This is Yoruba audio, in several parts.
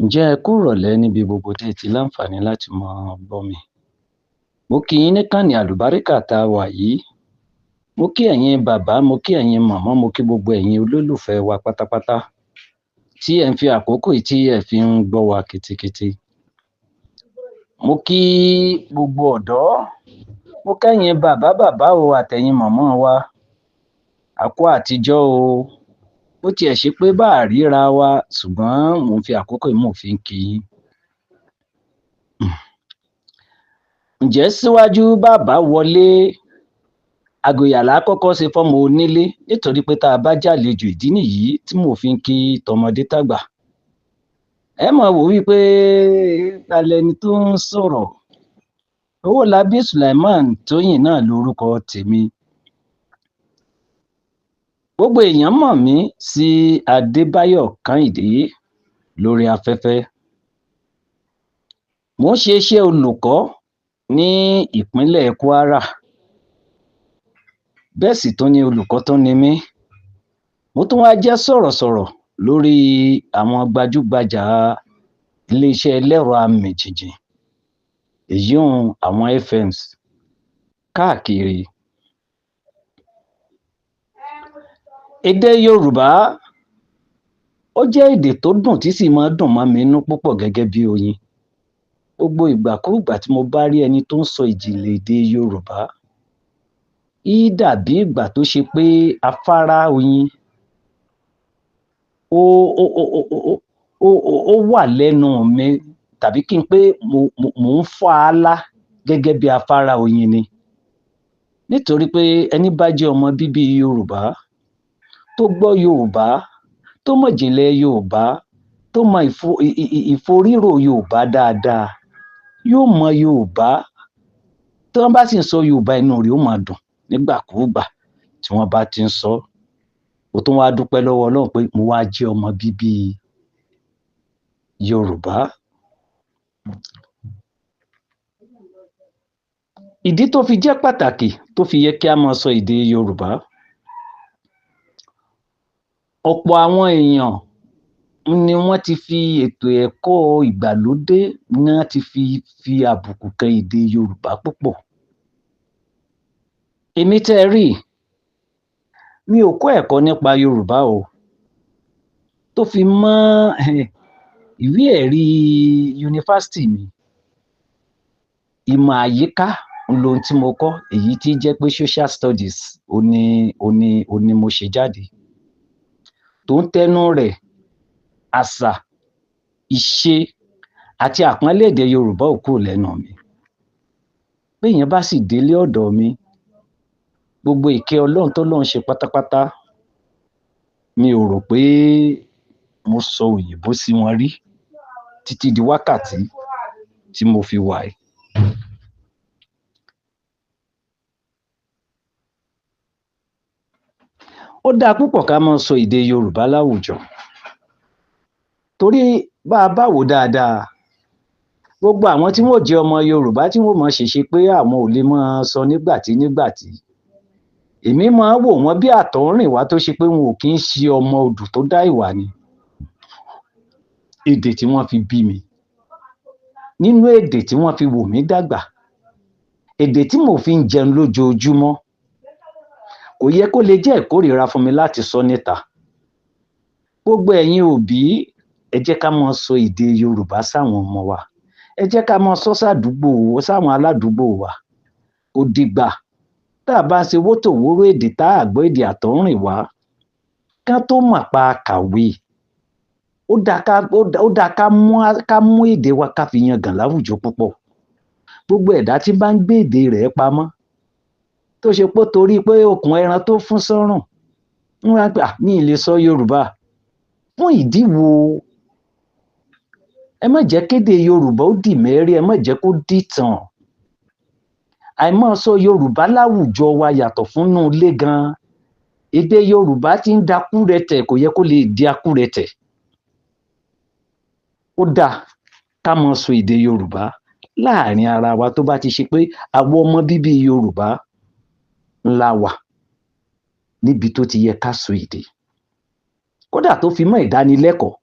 Ǹjẹ́ ẹ kú ìrọ̀lẹ́ níbi gbogbo tẹ́ ẹ ti láǹfààní láti máa gbọ́ mi. Mo kí yín níkànnì àlùbáríkà tá a wà yìí. Mo kí ẹ̀yin bàbá, mo kí ẹ̀yin màmá, mo kí gbogbo ẹ̀yin olólùfẹ́ wa pátápátá tí ẹ̀ ń fi àkókò yìí tí ẹ̀ fi ń gbọ́ wa ketekete. Mo kí gbogbo ọ̀dọ́, mo kẹ́yin bàbá bàbá o àtẹ̀yin màmá wa. A kú àtijọ́ o. Bó tiẹ̀ ṣe pé bá à ríra wa, ṣùgbọ́n mò ń fi àkókò yìí mò fi ń kí yín. Ǹjẹ́ síwájú bàbá wọlé, àgòyà là á kọ́kọ́ ṣe fọ́mọ onílé nítorí pé tá a bá jàlejò, ìdí nìyí tí mò fi ń kí tọmọdé tàgbà. Ẹ máa wò wípé ta lẹni tó ń sọ̀rọ̀. Owólabí Sulaiman Tóyìn náà lorúkọ tèmi. Gbogbo èèyàn mọ̀ mí sí Adébáyọ̀ Kẹ́hìndé lórí afẹ́fẹ́. Mò ń ṣe iṣẹ́ olùkọ́ ní ìpínlẹ̀ Kwara. Bẹ́ẹ̀ sì tún ni olùkọ́ tún ni mí. Mo tún wá jẹ́ sọ̀rọ̀sọ̀rọ̀ lórí àwọn gbajúgbajà iléeṣẹ́ ẹlẹ́rọ amìjìjì, èyíùn àwọn FMs káàkiri. Èdè Yorùbá ó jẹ́ èdè tó dùn tí sì máa ń dùn mọ́ mi nínú púpọ̀ gẹ́gẹ́ bí oyin. Gbogbo ìgbàkúùgbà tí mo bá rí ẹni tó ń sọ ìjìnlẹ̀ èdè Yorùbá, í dàbí ìgbà tó ṣe pé afárá oyin ó ó ó ó ó ó wà lẹ́nu mi, tàbí kí n pé mo mò ń fọ́ àálá gẹ́gẹ́ bí afárá oyin ni. Nítorí pé ẹní bá jẹ́ ọmọ bíbí Yorùbá, tó gbọ́ Yorùbá, tó mọ̀ ìjìnlẹ̀ Yorùbá, tó mọ ìforírò Yorùbá dáadáa, yóò mọ Yorùbá. Tí wọ́n bá sì ń sọ Yorùbá, inú rẹ̀ ó máa dùn nígbàkúùgbà tí wọ́n bá ti ń sọ. Mo tún wá dúpẹ́ lọ́wọ́ Ọlọ́run pé mo wá jẹ́ ọmọ bíbí Yorùbá. Ìdí tó fi jẹ́ pàtàkì tó fi yẹ kí á máa sọ èdè Yorùbá. Ọ̀pọ̀ àwọn èèyàn ni wọ́n ti fi ètò ẹ̀kọ́ ìgbàlódé ní wọ́n ti fi àbùkù kan èdè Yorùbá púpọ̀. Èmi tẹ́ ẹ rí yìí, mi ò kọ́ ẹ̀kọ́ nípa Yorùbá o. Tó fi mọ́ ìwé ẹ̀rí yunifásítì mi. Ìmọ̀ àyíká ń lohun tí mo kọ́, èyí tí jẹ́ pé social studies òun ní òun ní òun ní mo ṣe jáde. Tó ń tẹnu rẹ̀, àṣà, ìṣe àti àpọ́nlé èdè Yorùbá ò kúrò lẹ́nu mi. Béèyàn bá sì délé ọ̀dọ̀ mi, gbogbo ìkẹ́ Ọlọ́run tọ́lọ́run ṣe pátápátá, mi ò rò pé mo sọ òyìnbó sí wọn rí títí di wákàtí tí mo fi wà yìí. Ó dáa púpọ̀ ká máa sọ èdè Yorùbá láwùjọ. Torí bá a bá wò ó dáadáa, gbogbo àwọn tí wọ́n ó jẹ́ ọmọ Yorùbá tí wọ́n ó máa ṣèṣe pé àwọn ò lè máa sọ nígbà tí nígbà tí. Èmi máa ń wò wọ́n bí àtọ̀húnrìnwá tó ṣe pé wọn ò kí ń ṣe ọmọ odù tó dá ìwà ni. Èdè tí wọ́n fi bí mi. Nínú èdè tí wọ́n fi wò mí dàgbà. Èdè tí mò fi ń jẹun lójoojúmọ́. Kò yẹ kó lè jẹ́ ìkórìíra fún mi láti sọ níta. Gbogbo ẹ̀yin òbí, ẹ jẹ́ ká máa sọ èdè Yorùbá sáwọn ọmọ wa. Ẹ jẹ́ ká máa sọ sádùúgbò, sáwọn aládùúgbò wa. Kò dìgbà tá a bá ṣe wótòwóró èdè tá a gbọ́ èdè àtọ̀húnrìnwá kán tó mọ̀ pa kàwé. Ó dáa ká ó dáa ká mú èdè wa ká fi yangàn láwùjọ púpọ̀. Gbogbo ẹ̀dá tí bá ń gbé èdè rẹ̀ pamọ́, tó ṣe pé torí pé okùn ẹran tó fún sọ́rùn, ń wá pé à, mi ì lè sọ Yorùbá. Fún ìdí wo? Ẹ má jẹ́ kédè Yorùbá ó dì mẹ́rí, ẹ má jẹ́ kó dìtàn. Àìmọ́ sọ Yorùbá láwùjọ wa yàtọ̀ fúnnú ilé gan. Èdè Yorùbá tí ń dakúrẹtẹ̀ kò yẹ kó lè di akúrẹtẹ̀. Ó dáa ká máa sọ èdè Yorùbá láàrin ara wa tó bá ti ṣe pé àwọn ọmọ bíbí Yorùbá ńlá wà níbi tó ti yẹ ká sọ èdè. Kódà tó fi mọ́ ìdánilẹ́kọ̀ọ́,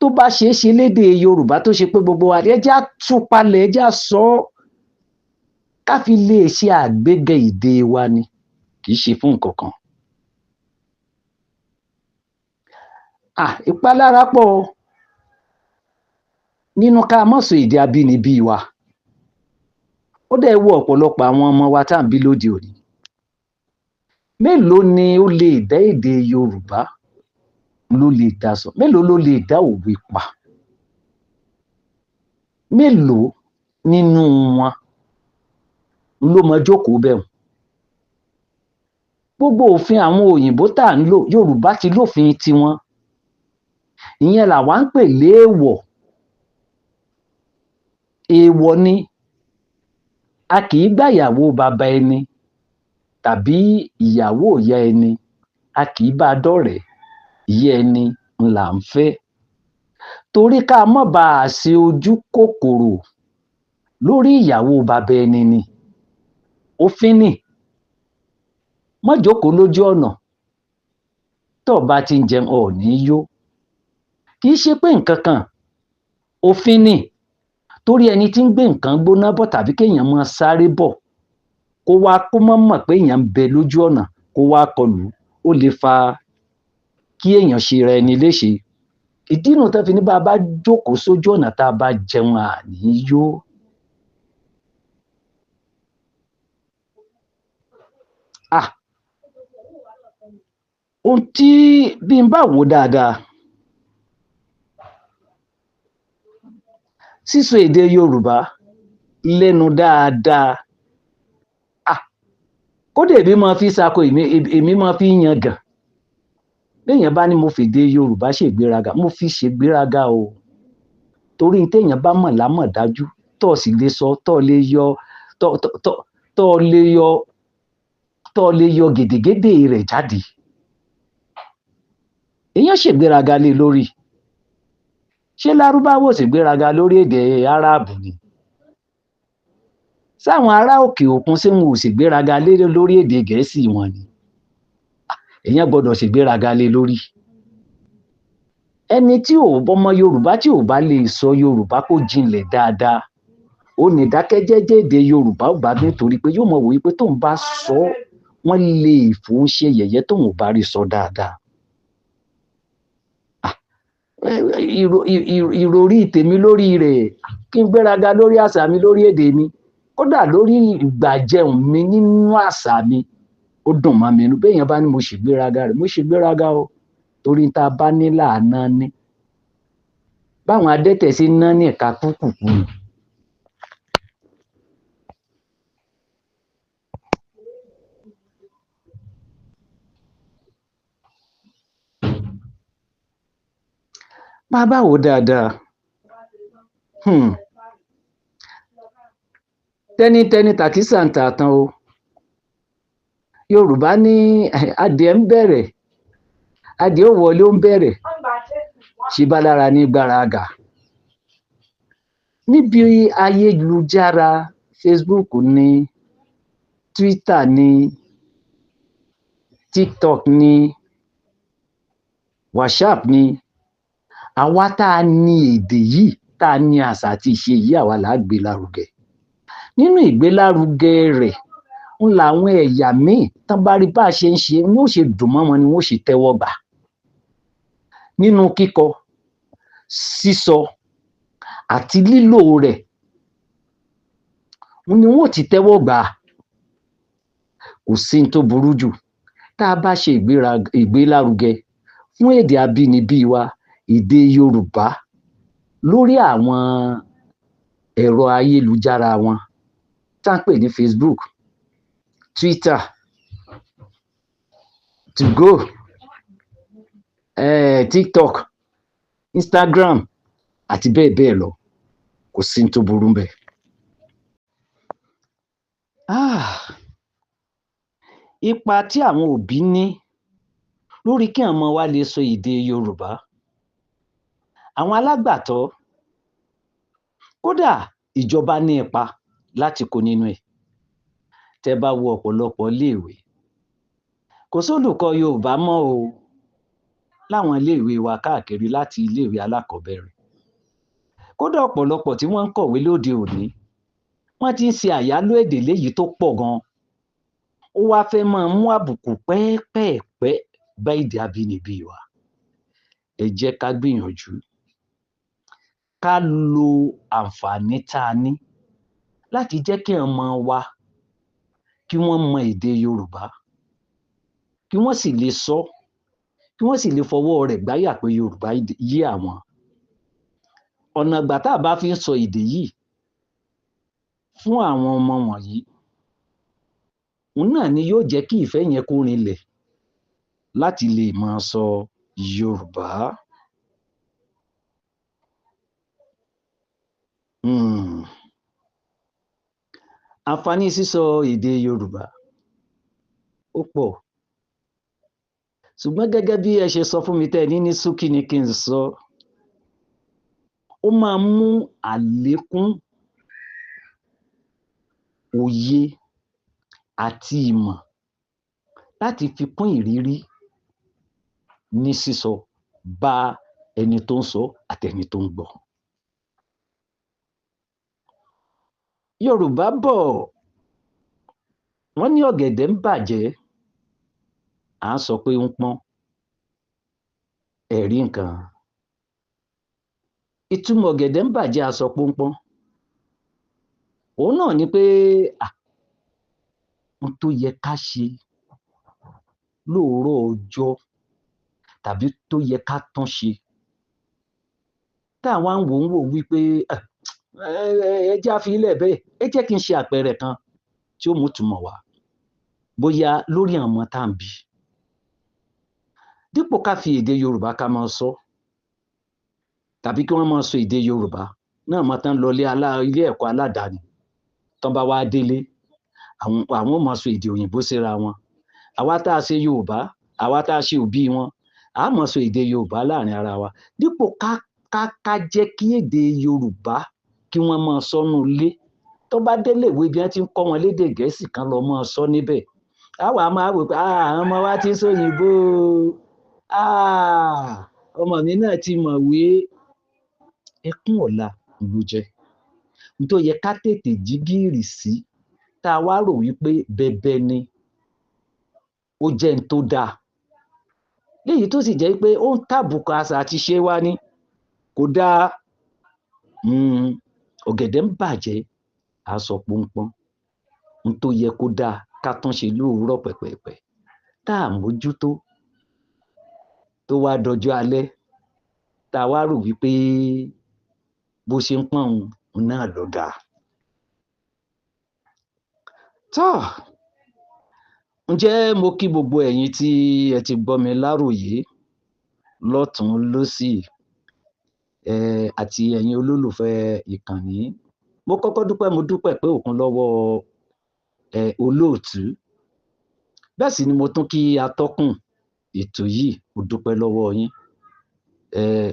Tó bá ṣeé ṣe lédè Yorùbá, tó ṣe pé gbogbo wa, ẹ jẹ́ á tú palẹ̀, ẹ jẹ́ á sọ ọ́, ká fi lè ṣe àgbéga èdè wa ni, kì í ṣe fún nǹkan kan. Ìpalára pọ̀ nínú ká má sọ èdè abínibí wa. Ó dẹ̀ wo ọ̀pọ̀lọpọ̀ àwọn ọmọ wa tá à ń bí lóde òní. Mélòó ni ó lè dá èdè Yorùbá ló lè dá sọ? Mélòó ló lè dá òwe pa? Mélòó nínú wọn ló mọ jókòó bẹ́ẹ̀? Gbogbo òfin àwọn òyìnbó tá à ń lò, Yorùbá ti lófin tiwọn. Ìyẹn làwa ń pè léèwọ̀. Èèwọ̀ ni a kì í gbàyàwó bàbá ẹni tàbí ìyàwó ìyá ẹni, a kì í bá a dọ̀rẹ́, ìyá ẹni là ń fẹ́. Torí ká má bàa ṣe ojú kòkòrò lórí ìyàwó bàbá ẹni ni. Òfin ni. Má jókòó lójú ọ̀nà. Tó bá ti ń jẹun, ò ní yó. Kì í ṣe pé nǹkan kan. Òfin ni. Torí ẹni tí ń gbé nǹkan gbóná bọ̀ tàbí kéèyàn máa sáré bọ̀, kó wá kó má mọ̀ pé èèyàn ń bẹ lójú ọ̀nà, kó wá kọlù, ó lè fa kí èèyàn ṣe ra ẹni léṣe. Ìdí nu tán fi ní bá a bá jókòó sójú ọ̀nà tá a bá jẹun, à ní yó. Ohun tí bí n bá wò dáadáa, sísọ èdè Yorùbá lẹ́nu dáadáa, kódà èmi máa fi ṣako, èmi máa fi yangàn. Béèyàn bá ní mo fèdè Yorùbá ṣègbéraga, mo fi ṣègbéraga o. Torí téèyàn bá mọ̀ lámọ̀dájú, tó sì lè sọ, tó lè yọ, tó lè yọ, tó lè yọ gèdègèdè rẹ̀ jáde. Èèyàn ṣègbéraga lé lórí. Ṣé Lárúbáwò ṣègbéraga lórí èdè Árábù ni? Sáwọn ará òkè òkun ṣé wọn ò ṣègbéraga lé lórí èdè Gẹ̀ẹ́sì wọn ni? Èèyàn gbọ́dọ̀ ṣègbéraga lé lórí. Ẹni tí ò bọ́mọ Yorùbá tí ò bá lè sọ Yorùbá kó jinlẹ̀ dáadáa, ó ní ìdákẹ́jẹ́jẹ́ èdè Yorùbá ò bá, nítorí pé yóò mọ̀ wò wípé tóun bá sọ, wọ́n lè fòun ṣe yẹ̀yẹ́ tóun ò bá rí sọ dáadáa. Ìròrí tèmi lórí rẹ̀, kí n gbéraga lórí àṣà mi, lórí èdè mi, kódà lórí ìgbàjẹun mi nínú àṣà mi, ó dùn mọ́ mi nú. Béèyàn bá ní mo ṣègbéraga rẹ̀, mo ṣègbéraga o. Torí tá a bá ní làánà ní. Báwọn adẹ́tẹ̀ ṣe ń ná ní ẹ̀ka kúkùkù ni. Bá a bá wò dáadáa, tẹ́nítẹ́ní tàkísà ń tà tán o. Yorùbá ní adìẹ ń bẹ̀rẹ̀, adìẹ ò wọlé ó ń bẹ̀rẹ̀, ṣe bá lára ní gbára gà. Níbi ayélujára, Facebook ní, Twitter ní, TikTok ní, WhatsApp ní, àwa tá a ní èdè yìí, tá a ní àṣà àti ìṣe yìí, àwa là á gbé lárugẹ. Nínú ìgbélárugẹ rẹ̀, ń làwọn ẹ̀yà míì tán bá rí bá a ṣe ń ṣe, ní ó ṣe dùn mọ́ wọn ni wọ́n ṣe tẹ́wọ́ gbà. Nínú kíkọ, sísọ àti lílò rẹ̀ ni wọ́n ó ti tẹ́wọ́ gbà. Kò sí n tó burú jù tá a bá ṣe ìgbélárugẹ fún èdè abínibí wa, èdè Yorùbá, lórí àwọn ẹ̀rọ ayélujára wọn tá ń pè ní Facebook, Twitter, 2go, TikTok, Instagram àti bẹ́ẹ̀ bẹ́ẹ̀ lọ. Kò sí n tó burú ńbẹ̀. Ipa tí àwọn òbí ní lórí kí àwọn ọmọ wa lè sọ èdè Yorùbá. Àwọn alágbàtọ́, kódà ìjọba ní ipa láti kó nínú ẹ̀. Tẹ́ bá wo ọ̀pọ̀lọpọ̀ iléèwé, kò sólùkọ́ Yorùbá mọ́ o. láwọn iléèwé wa káàkiri láti iléèwé alákọ̀ọ́bẹ̀rẹ̀. Kódà ọ̀pọ̀lọpọ̀ tí wọ́n ń kọ̀wé lóde òní, wọ́n ti ń ṣe àyálò èdè léyìí tó pọ̀ gan. Ó wá fẹ́ máa mú àbùkù pẹ́ẹ́pẹ́ẹ̀pẹ́ bá èdè abínibí wa. Ẹ jẹ́ ká gbìyànjú ká lo àǹfààní tá a ní láti jẹ́ kí ọmọ wa kí wọ́n mọ èdè Yorùbá, kí wọ́n sì lè sọ, kí wọ́n sì lè fọwọ́ rẹ̀ gbáyà pé Yorùbá yé àwọn. Ọ̀nà ìgbà tá a bá fi ń sọ èdè yìí fún àwọn ọmọ wọ̀nyí, òun náà ni yóò jẹ́ kí ìfẹ́ yẹn kó rinlẹ̀ láti lè máa sọ Yorùbá. Àǹfààní sísọ èdè Yorùbá ó pọ̀. Ṣùgbọ́n gẹ́gẹ́ bí ẹ ṣe sọ fún mi tẹ́ ẹ ní ní ṣókí ni kí n sọ, ó máa mú àlékún òye àti ìmọ̀ láti fi kún ìrírí ní sísọ bá ẹni tó ń sọ àtẹni tó ń gbọ́. Yorùbá bọ̀, wọ́n ní ọ̀gẹ̀dẹ̀ ń bàjẹ́, à ń sọ pé ń pọ́n. Ẹ̀rí nǹkan. Ìtumọ̀ ọ̀gẹ̀dẹ̀ ń bàjẹ́, a sọ pé ń pọ́n. Òun náà ni pé ohun tó yẹ ká ṣe lóòrọ̀ ọjọ́ tàbí tó yẹ ká tún ṣe. Tá àwa ń wò ń wò wípé ẹ jẹ́ á fi í lẹ̀ bẹ́ẹ̀. Ẹ jẹ́ kí n ṣe àpẹẹrẹ kan tí ó mú ìtumọ̀ wá bóyá lórí àwọn ọmọ tá à ń bí. Dípò ká fi èdè Yorùbá ká máa sọ tàbí kí wọ́n máa sọ èdè Yorùbá náà mọ́ tán lọ ilé ẹ̀kọ́ aládàáni, tán bá wá délé àwọn máa sọ èdè òyìnbó síra wọn. Àwa tá a ṣe Yorùbá, àwa tá a ṣe òbí wọn, a máa sọ èdè Yorùbá láàrin ara wa. Dípò ká jẹ́ kí èdè Yorùbá kí wọ́n máa sọ nínú ilé. Tó bá délé ìwé bí wọ́n ti ń kọ́ wọn lédè Gẹ̀ẹ́sì kan lọ máa sọ níbẹ̀. Àwa máa wò pé àwọn ọmọ wa ti ń sòyìnbó o, ọmọ mi náà ti mọ̀wé. Ẹkún ọ̀la ló jẹ́. Ohun tó yẹ ká tètè jí gìrì sí, tá a wá rò wípé bẹbẹ ni, ó jẹ́ ohun tó dáa. Léyìí tó sì jẹ́ pé ó ń tàbùkù àṣà àti ìṣe wa ni, kò dáa. Ọ̀gẹ̀dẹ̀ ń bàjẹ́, a sọ pọ́npọ́n. Ohun tó yẹ kó dáa ká tún ṣe lóòrọ̀ pẹ̀pẹ̀pẹ̀ tá a mójútó tó wá dọjọ́ alẹ́, tá a wá rò wípé bó ṣe ń pọ́n òun náà ló dáa. Tọ́, ǹjẹ́ mo kí gbogbo ẹ̀yin tí ẹ ti gbọ́ mi láròyé lọ́tùn lósì, àti ẹ̀yin olólùfẹ́ ìkànnì. Mo kọ́kọ́ dúpẹ́, mo dúpẹ́ pé òkun lọ́wọ́ olóòtú. Bẹ́ẹ̀ sì ni mo tún kí atọ́kùn ètò yìí, mo dúpẹ́ lọ́wọ́ yín.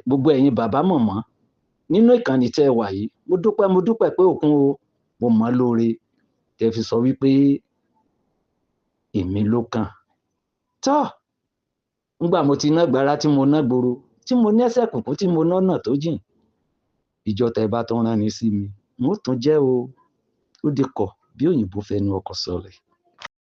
Gbogbo ẹ̀yin bàbá mọ̀mọ́ nínú ìkànnì tẹ́ ẹ wà yìí, mo dúpẹ́, mo dúpẹ́ pé òkun o, mo mọ̀ lóore tẹ́ fi sọ wípé èmi ló kàn. Tọ́, ńgbà mo ti ná gbàrà tí mo ná gbòòrò, tí mo ní ẹsẹ̀ kùkú tí mo nọ́nà tó jìn, ìjọ tẹ́ bá tún rán ni sí mi, n ó tún jẹ́ o. Ó di kọ̀ bí òyìnbó fẹnu ọkọ̀ sọlẹ̀.